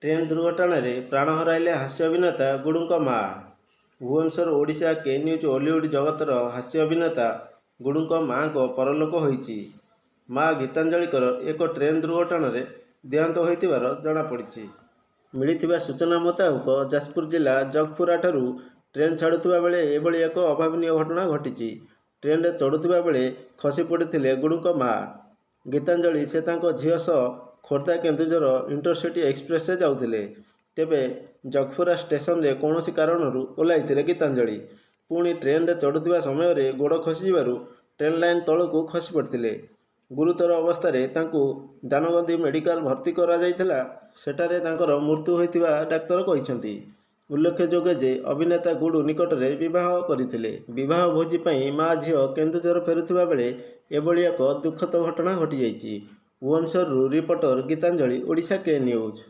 Train ଦୁର୍ଘଟଣାରେ ପ୍ରାଣ ହରାଇଲେ ହାସ୍ୟ ଅଭିନେତା ଗୁଡୁଙ୍କ ମାଆ। ଭୁବନେଶ୍ୱର, ଓଡ଼ିଶା କେନ୍ୟୁଜ୍, ଓଲିଉଡ୍ ଜଗତର ହାସ୍ୟ ଅଭିନେତା ଗୁଡୁଙ୍କ ମାଆଙ୍କ ପରଲୋକ ହୋଇଛି। ମା ଗୀତାଞ୍ଜଳିଙ୍କର ଏକ ଟ୍ରେନ୍ ଦୁର୍ଘଟଣାରେ ଦେହାନ୍ତ ହୋଇଥିବାର ଜଣାପଡ଼ିଛି। ମିଳିଥିବା ସୂଚନା ମୁତାବକ, ଯାଜପୁର ଜିଲ୍ଲା ଜଗପୁରାଠାରୁ ଟ୍ରେନ୍ ଛାଡ଼ୁଥିବା ବେଳେ ଏଭଳି ଏକ ଅଭାବନୀୟ ଘଟଣା ଘଟିଛି। ଟ୍ରେନ୍ରେ ଚଢ଼ୁଥିବା ବେଳେ ଖସି ପଡ଼ିଥିଲେ ଗୁଡୁଙ୍କ ମାଆ ଗୀତାଞ୍ଜଳି। ସେ ତାଙ୍କ ଝିଅ ସହ ଖୋର୍ଦ୍ଧା-କେନ୍ଦୁଝର ଇଣ୍ଟରସିଟି ଏକ୍ସପ୍ରେସରେ ଯାଉଥିଲେ। ତେବେ ଜଗପୁରା ଷ୍ଟେସନରେ କୌଣସି କାରଣରୁ ଓହ୍ଲାଇଥିଲେ ଗୀତାଞ୍ଜଳି। ପୁଣି ଟ୍ରେନ୍ରେ ଚଢ଼ୁଥିବା ସମୟରେ ଗୋଡ଼ ଖସିଯିବାରୁ ଟ୍ରେନ୍ ଲାଇନ୍ ତଳକୁ ଖସି ପଡ଼ିଥିଲେ। ଗୁରୁତର ଅବସ୍ଥାରେ ତାଙ୍କୁ ଦାନଗଦି ମେଡିକାଲରେ ଭର୍ତ୍ତି କରାଯାଇଥିଲା। ସେଠାରେ ତାଙ୍କର ମୃତ୍ୟୁ ହୋଇଥିବା ଡାକ୍ତର କହିଛନ୍ତି। ଉଲ୍ଲେଖଯୋଗ୍ୟ ଯେ, ଅଭିନେତା ଗୁଡୁ ନିକଟରେ ବିବାହ କରିଥିଲେ। ବିବାହ ଭୋଜି ପାଇଁ ମା'-ଝିଅ କେନ୍ଦୁଝର ଫେରୁଥିବା ବେଳେ ଏଭଳି ଏକ ଦୁଃଖଦ ଘଟଣା ଘଟିଯାଇଛି। ଭୁବନେଶ୍ୱରରୁ ରିପୋର୍ଟର ଗୀତାଞ୍ଜଳି, ଓଡ଼ିଶା କେନ୍ୟୁଜ୍।